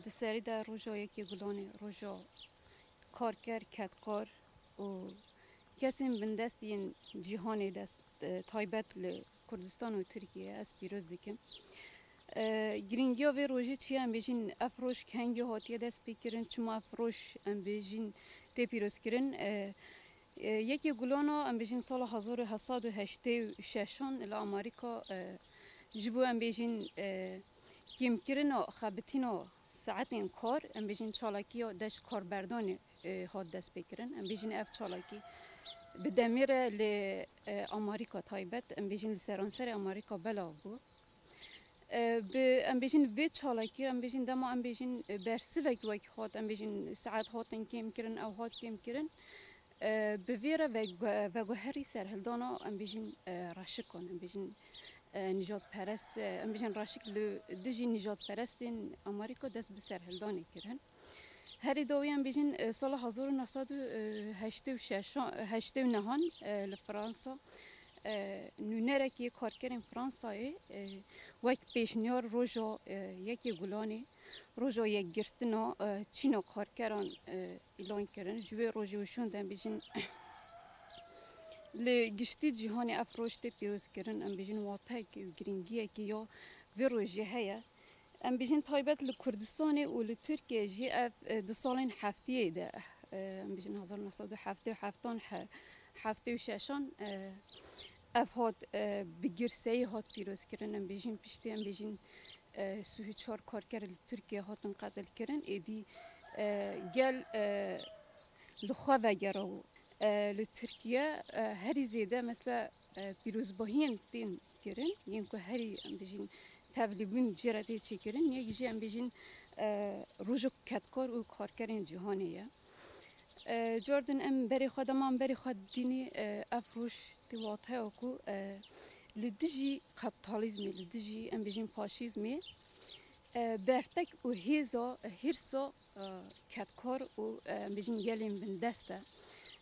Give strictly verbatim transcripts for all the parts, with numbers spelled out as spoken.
Di serî de roja yekê Gulanê, roja karker, kedkar û kesên bindest yên cîhanê de, e, taybet li Kurdistan û Tirkiye ez pîroz dikim. E, girîngiya vê rojê çi ye? Em bêjin ev roj kengî hatiye destpêkirin, çima ev roj em bêjin tê pîrozkirin? E, e, yekê Gulana em bêjin sala hezar û heft sed û heştê û şeşan li Amerîka, e, ji bo em bêjin, e, kêmkirina xebitîna saetên kar, em bêjin çalakiya deş karberdanê, e, hat destpêkirin. Em bêjin ev çalakî bi demê re li, e, Amerîka taybet, em bêjin li seranserê Amerîka belav bû. E, bi, em bêjin vê çalakî, em bêjin dema em bêjin, e, bersivek wek hat, em bêjin saet hatin kêmkirin, ew hat kêmkirin. E, bi vê re vegu-, veguherî serhildana, em bêjin, e, reşikan, em bêjin, e, nijadperest, e, em bêjin reşik li dijî nijadperestên Amerîka dest bi serhildanê kirin. Herî dawî em bêjin, e, sala hezar û neh sed û heştê û şeş, heştê û nehan, e, li Fransa, e, nûnerekî karkerên Fransayê, e, wek pêşniyar roja, e, yekê Gulanê, roja yekgirtina, e, çîna karkeran, e, îlan kirin. Ji wê rojê û şûn de em bêjin li giştî cîhanê ev roj tê pîrozkirin. Em bêjin wateyekî û girîngiyekî ya vê rojê heye. Em bêjin taybet li Kurdistanê û li Tirkiye jî ev, e, di salên heftiyê de, e, em bêjin hezar neh sed û heftê û heftan he-, heftê û şeşan, e, ev hat, e, bi girseyî hat pîrozkirin. Em bêjin piştî, em bêjin, e, sî û çar karker li Tirkiye hatin qetilkirin. Êdî, e, gel, e, li xwe vegera û, e, li Tirkiye, e, herî zêde mesela, e, pîrozbahiyên tên kirin, yên ku herî em bêjin tevlîbûn jê re tê çêkirin, yek jî em bêjin, e, roja kedkar û karkerên cîhanê ye. E, cardin em berê xwe dema em berê xwe dînî, e, ev roj tê wateya ku, e, li dijî kapitalizmê, li dijî em bêjin faşîzmê, e, bertek û hêza, e, hêrsa, e, kedkar û, e, em bêjin gelên bindest e.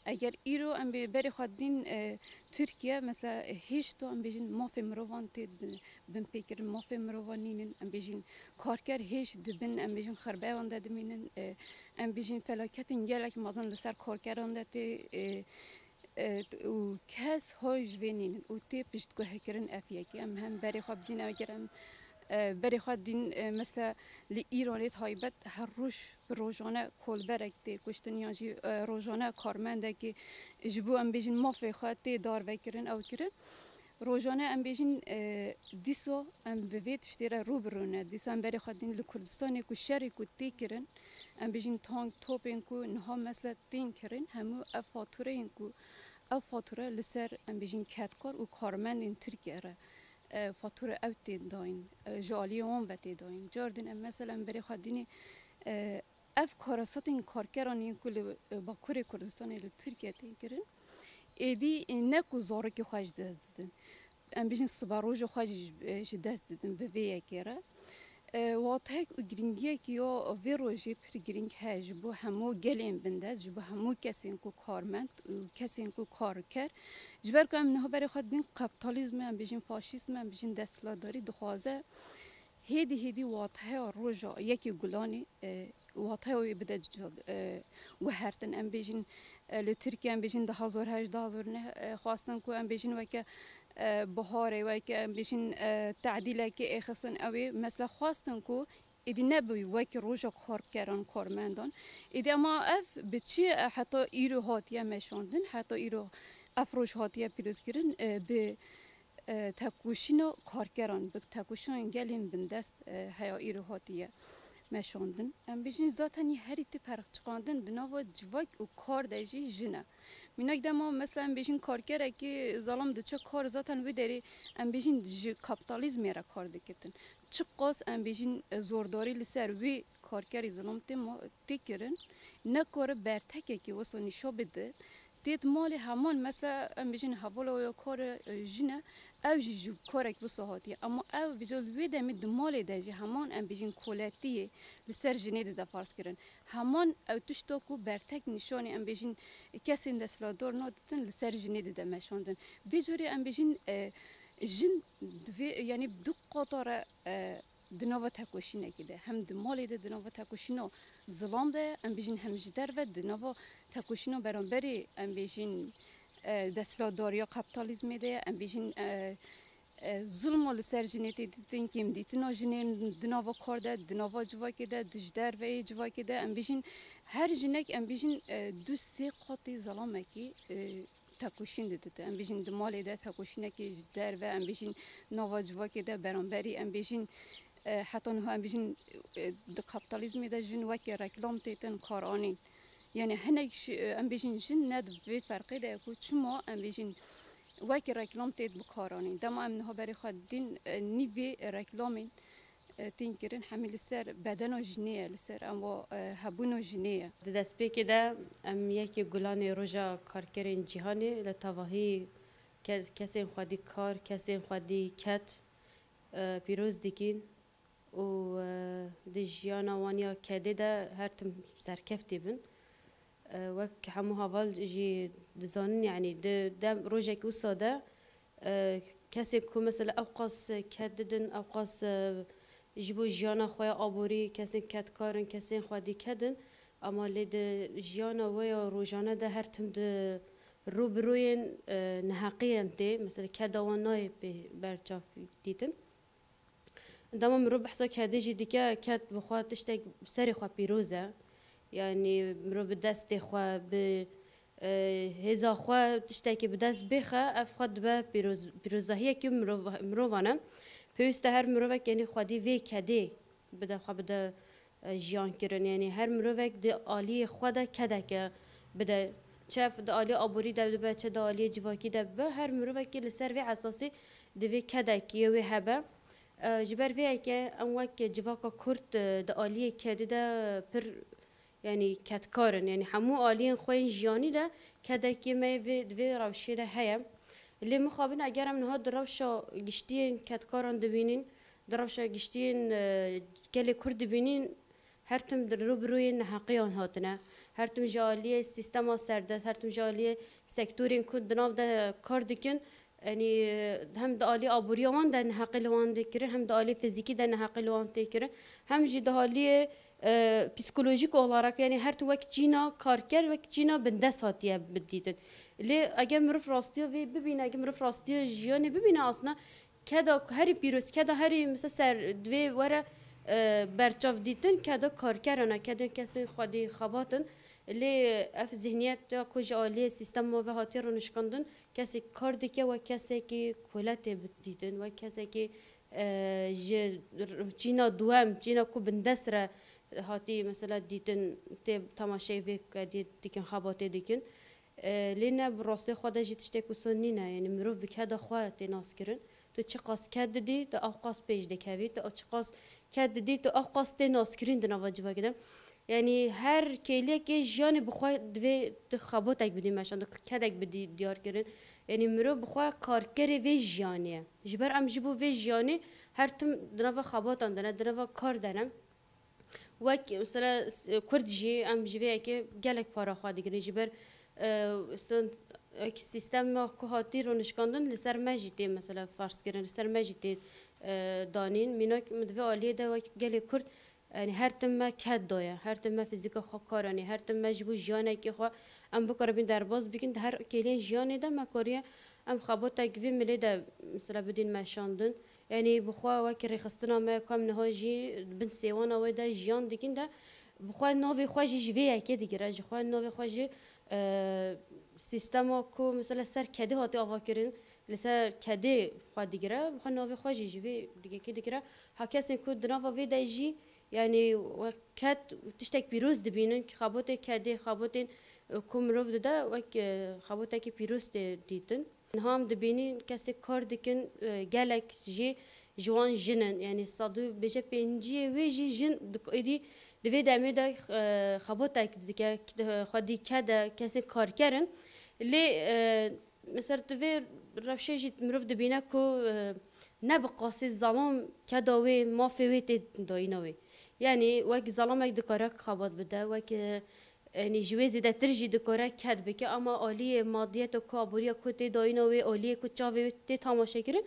Eger îro em bê berê xwe dîn, e, Tirkiye, mesela, e, hêşta em bêjin mafê mirovan tê di-, binpêkirin, mafê mirovan nînin, em bêjin karker hêş dibin, em bêjin xerbeyan de dimînin, e, em bêjin felaketên gelek mezin li ser karkeran de tê, e, e, û kes hay ji vê nînin û tê piştguhkirin ev yekê. Em hem berê xwe bidîn, eger em, e, berê xwe dîn, e, mesela li Îranê taybet her roj bi rojane kolberek tê kuştin yan jî, e, rojane karmendekî ji bo em bêjin mafê xwe tê darvekirin ew kirin. Rojane em bêjin, e, dîsa em bi vê tiştê re rû bi rû ne. Dîsa em berê xwe dîn li Kurdistanê ku şerê ku tê kirin, em bêjin tank topên ku niha mesela tên kirin, hemû ev fatureyên ku ev fature li ser em bêjin kedkar û karmendên Tirkiye re, e, fature ew tên dayîn, e, ji aliyê wan ve tê dayîn. Cardin em mesela em berê xwe dînê, e, ev karasatên karkeran yên ku li, e, Bakurê Kurdistanê li Tirkiye tên kirin, êdî, e, ne ku zarokê xwe ji dest didin. Em bêjin siberoja xwe jî ji, e, ji dest didin bi vê yekê re. E, wateyek û girîngiyekî ya vê rojê pir girîng heye ji bo hemû gelên bindest, ji bo hemû kesên ku karmend û kesên ku karker. Ji ber ku em niha berê xwe didin kapitalizm e, em bêjin faşîzm e, em bêjin desthilatdarî dixwaze hêdî hêdî wateya roja yekê Gulanê, e, wateya wê bide ca-, e, guhertin. Em bêjin, e, li Tirkiye em bêjin du hazar heşt, du hazar neh, e, xwestin ku em bêjin weke, e, biharê, weke em bêjin, e, tedîlekê êxistin ew ê. Mesela xwestin ku êdî nebi wek roja karkeran, karmendan. Êdî ema ev bi çi, e, heta îro hatiye meşandin, heta îro ev roj hatiye pîrozkirin, e, bi, e, tekoşîna karkeran, bi tekoşîna gelên bindest, e, heya îro hatiye meşandin. Em bêjin zaten herî tê perçiqandin di nava civak û kar de jî jin e. Mînak dema mesela em bêjin karkerekî zalam diçe kar, zaten wê derê em bêjin ji kapitalizmê re kar dikitin. Çiqas em bêjin, e, zordarî li ser wê karkerî zilam tê ma-, tê kirin, nekare bertekekî wisa nîşa bide, tê di malê heman mesela em bêjin hevala wê ya kar e, jin e, ew jî ji karek wisa hatiye. Ema ew bêje li wê demê di malê de jî heman em bêjin koletiyê li ser jinê dide ferz kirin. Heman ew tişta ku bertek nîşanê em bêjin kesên desthilatdar nadidin li ser jinê dide meşandin. Vê carê em bêjin, e, jin di vê, yanî du qata re, e, Di nava tekoşînekê de, hem di malê de, di nava tekoşîna zilam de, em bêjin hem ji derve, di nava tekoşîna beramberî, em bêjin, e, desthilatdariya kapitalizmê de, em bêjin, e, e, zulma li ser jinê tê dîtin, kêmdîtina jinê di nava kar de, di nava civakê de, di ji derveyê civakê de, em bêjin her jinek, em bêjin, e, du sê qatê zelamekî, e, tekoşîn didite. Em bêjin di malê de tekoşînekê ji derve, em bêjin nava civakê de beramberî, em bêjin, e, heta niha em bêjin, e, di kapitalizmê de jin weke reklam têtin karanîn. Yani hinek ji, e, em bêjin jin ne di vê ferqê de ye ku çima em bêjin weke reklam têt bi karanîn. Dema em niha berê xwe dîn, e, nîvê reklamên e, tên kirin hemî li ser bedena jinê ye, li ser em wa, e, hebûna jinê ye. Di destpêkê de em yekê gulanê Roja Karkerên Cîhanê li tevahî ke-, kesên xwedî kar, kesên xwedî ked, e, pîroz dikîn û, e, di jiyana wan ya kedê de her tim serkeftî bin. E, wek hemû heval jî dizanin, yanî di dem rojek wisa de, e, kesên ku mesela ewqas ked didin, ewqas, e, ji bo jiyana xwe ya aborî kesên kedkar in, kesên xwedî ked in, ama lê di jiyana we ya rojane de her tim di rûbirûyên, e, neheqiyên tê, mesela keda wan nayê pê berçav dîtin. Dema mirov behsa kedê jî dike, ked bi xwe tiştek serê xwe pîroz e. Yanî mirov bi destê xwe, bi, e, hêza xwe tiştekî bi dest bêxe, ev xwe dibe pîroz-, pîrozahiyekî mirov-, mirovan e. Pêwîst e her mirovek, yanî xwedî vê kedê bide xwe bide, e, jiyan kirin. Yanî her mirovek di aliyê xwe de kedeke bide. Çe di aliyê aborî de bibe, çe di aliyê civakî de bibe, her mirovekî li ser vê esasî divê kedekî wê hebe. E, ji ber vê yekê em wek civaka Kurd, e, di aliyê kedî de pir, yanî kedkar in. Yanî hemû aliyên xwe yên jiyanî de kedekê me vê, di vê rewşê de heye. Lê mixabin eger em niha di rewşa giştî yên kedkaran dibînin, di rewşa giştî yên, e, gelê Kurd dibînin, her tim di rûbirûyê neheqiyan hatine. Her tim ji aliyê sîstema serdest, her tim ji aliyê sektorên ku di nav de kar dikin, yanî hem di alî aboriya wan de neheqî li wan dikirin, hem di alî fizîkî de neheqî li wan tê kirin, hem jî di aliyê, e, psîkolojîk olarak, yanî her tim wek çîna karker, wek çîna bindest hatiye dîtin. Lê eger mirov rastiya vê bibîne, eger mirov rastiya jiyanê bibîne, aslında keda herî pîroz, keda herî mesela ser divê were, e, berçav dîtin, keda karkeran e, keda kesên xwedî xebat in. Lê ev zihniyet ya ku ji aliyê sîstema ve hatiye rûnişkandin, kesê kar dike wek kesekî kole tê dîtin, wek kesekî, e, ji r-, çîna duwem, çîna ku bindest re hatî mesela dîtin, tê temaşeyê vê kediyê dikin, xebatê dikin. E, lê ne bi rastê xwe de jî tiştek wisa nîne. Yanî mirov bi keda xwe tê naskirin. Tu çiqas ked didî, tu ewqas pêş dikevî, tu çiqas ked didî, tu ewqas tê naskirîn di nava civakê de. Yanî her kêliyekê jiyanê bi xwe divê tu xebotek bidî meşan, tu kedek bidî diyar kirin. Yanî mirov bi xwe karkerê vê jiyanê ye. Ji ber em ji bo vê jiyanê her tim di nava xebatan de ne, di nava kar de ne. Wek mesela s-, Kurd jî em ji vê yekê gelek para xwe digirin. Ji ber, e, sen, ek sîstema ku hatî rûnişkandin li ser me jî tê mesela ferz kirin, li ser me jî tê, e, danîn. Mînak min di vê aliyê de wek gelê Kurd, yanî her tim me ked daye, her tim me fizîka xwe kar anî, her tim me ji bo jiyanekê xwe em bikaribin derbas bikin. Di her kêliyên jiyanê de me kariye em xebatek vê milê de mesela bidîn meşandin. Yanî bi xwe wek rêxistina me ku em niha jî bin sêwana wê de jiyan dikin de, bi xwe navê xwe jî ji vê yekê digire, ji xwe navê xwe jî, e, sîstema ku mesela ser kedê hatiye avakirin, li ser kedê xwe digire, bi xwe navê xwe jî ji vê yekê digire. Ha kesên ku di nava vê de jî, yanî wek ked tiştek pîroz dibînin, xebotê kedê, xebotên, e, ku mirov dide, wek, e, xebotekî pîroz tê dîtin. Niha em dibînin kesê kar dikin, e, gelek jî ji wan jin in. Yanî sed û bêje pênciyê wê jî jin dik-, êdî di vê demê de, e, xebotek dike, xwedî ked e, kesên karker in. Lê, e, mesela di vê rewşê jî mirov dibîne ku, e, ne bi qasî zelam keda wê, mafê wê tê dayîna wê. Yanî wek zelamek dikare xebat bide, wek, e, Yanî ji wê zêdetir jî dikare ked bike, ama aliyê madiyeta ku aboriya ku tê dayîna wê, aliyê ku çavê wê tê tamaşe kirin,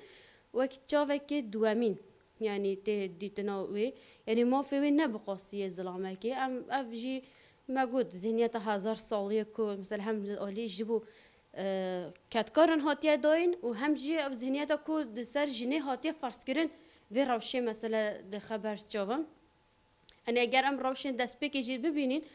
wek çavekê duwemîn. yanî tê dîtina wê, yanî mafê wê ne bi qasî yê zilamekê. Em ev jî me got zihniyeta hezar salî ye ku mesela hem li alî ji bo, e, kedkaran hatiye dayîn û hem jî ev zihniyeta ku di ser jinê hatiye ferzkirin vê rewşê mesela dixe ber çavan. Yanî eger em rewşên destpêkê jî bibînin,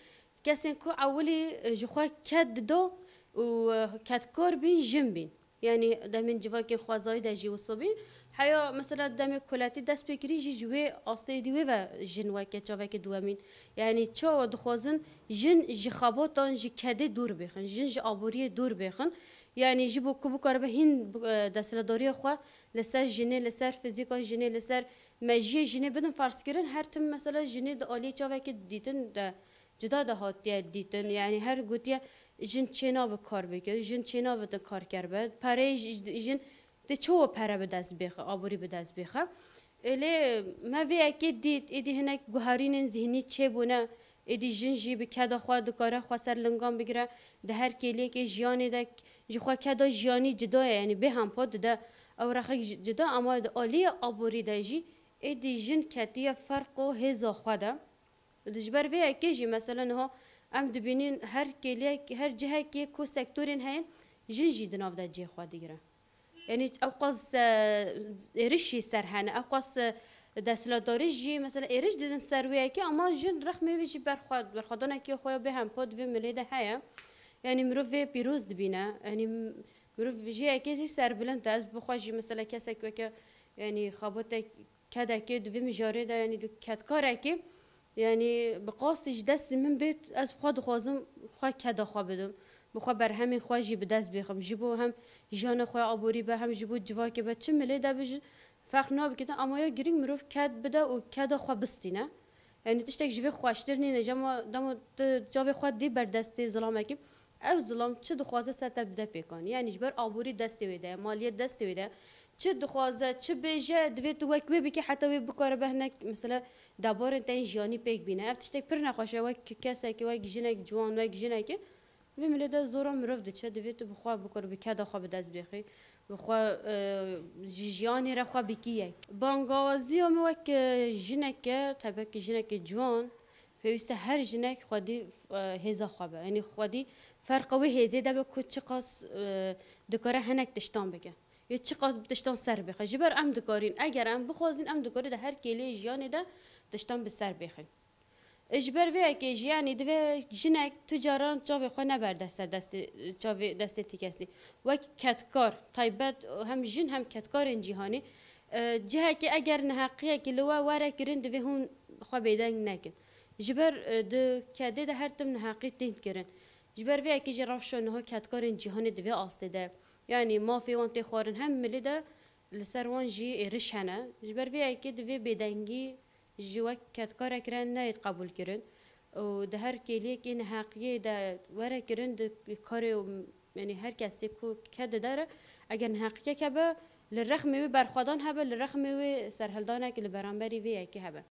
kesên ku ewilî, e, ji xwe ked dido û, e, kedkar bîn, jin bîn. Yanî demên civakên xwezayî de jî wisa bî. Heya mesela demê koletî dest pê kirî jî ji wê astê dî wê ve jin weke çavekê duwemîn. Yanî çawa dixwazin jin ji xebatan, ji kedê dûr bêxin, jin ji aboriyê dûr bêxin. Yanî ji bo ku bikaribe hîn, e, desthilatdariya xwe li ser jinê, li ser fizîka jinê, li ser mejiyê jinê bidin ferzkirin, her tim mesela jinê di aliyê çavekê dîtin de cuda de hatiye dîtin. Yanî her gotiye jin çênabe kar bike, jin çênabe te karker be. Pereyê ji-, ji-, jin tê çawa pere bi dest bêxe, aborî bi dest bêxe. Ê lê me vê yekê dît, êdî hinek guherînên zihnî çêbûne. Êdî jin jî bi keda xwe dikare xwe ser lingan bigire. Di her kêliyekê jiyanê de ji xwe keda jiyanî cuda ye, yanî bêhempa dide. Ew rexek ji-, cuda, ama di aliyê aborî de jî êdî jin ketiye ferq û hêza xwe de. Di ji ber vê yekê jî mesela niha em dibînin her kêliyek, her cihekê ku sektorên heye, jin jî di nav de cihê xwe digire. Yanî ew qas, e, êrişî ser hene, ew qas, e, desthilatdarî jî mesela êriş didin ser wê yekê, ama jin rexmê wî jî berxwe-, berxwedanekî xwe ya bêhempa di vê milê de heye. Yanî mirov vê pîroz dibîne. Yanî m-, mirov ji yekê jî serbilind e. Ez bi xwe jî mesela kesek weke, yanî xebatek kedekê di vê mijarê de, yanî di kedkarekê, yanî bi qasî ji destê min bê, ez bi xwe dixwazim xwe keda xwe bidim. Bi xwe berhemên xwe jî bi dest bêxim. Ji bo hem jiyana xwe aborî be, hem ji bo civakê be, çi milê de be jî ferq nabikete. Ama ya girîng mirov ked bide û keda xwe bistîne. Yanî tiştek ji vê xweştir nîne. Jema dema tu çavê xwe dî ber destê zilamekî, ew zilam çi dixwaze ser te bide pêkan. Yanî ji ber aborî destê wê de ye, maliyet destê wê de ye. Çi dixwaze, çi bêje, divê tu wek wê bikî heta wê bikare be hinek, mesela, debarên te yên jiyanî pêk bîne. Ev tiştek pir nexweş e, wek kesekî, wek jinek ciwan, wek jinekê, vê milê de zora mirov diçe, divê tu bi xwe bikar, bi keda xwe bi dest bêxî, bi xwe, e, ji jiyanê re xwe bikî yek. Bangawaziya min wek, e, jineke, tebek jineke ciwan, pêwîst e her jinek xwedî, e, hêza xwe be. Yanî xwedî ferqa wê hêzê de be ku çiqas, e, dikare hinek tiştan bike. Yê çiqas bi tiştan ser bixe. Ji ber em dikarîn, eger em bixwazîn, em dikarî di her kêliyê jiyanê de tiştan bi ser bêxin. E, ji ber vê yekê jî, yanî divê jinek tu caran çavê xwe neber dest ser destê, çavê destê ti kesî. Wek kedkar, taybet hem jin hem kedkarên cîhanê, e, cihekê eger neheqiyekî li we were kirin, divê hûn xwe bêdeng nekin. Ji ber, e, di kedê de her tim neheqî tên kirin. Ji ber vê yekê jî rewşa niha kedkarên cîhanê di vê astê de. Yanî mafê wan tê xwarin, hem milê de li ser wan jî êriş hene. Ji ber vê yekê divê bêdengî ji wek kedkarek re neyê qebûlkirin û di her kêliyekê neheqiyê de were kirin, di karê, yanî her kesê ku ked dide re, eger neheqiyek hebe, li rexmê wê berxwedan hebe, li rexmê wê serhildanek li beramberî vê yekê hebe.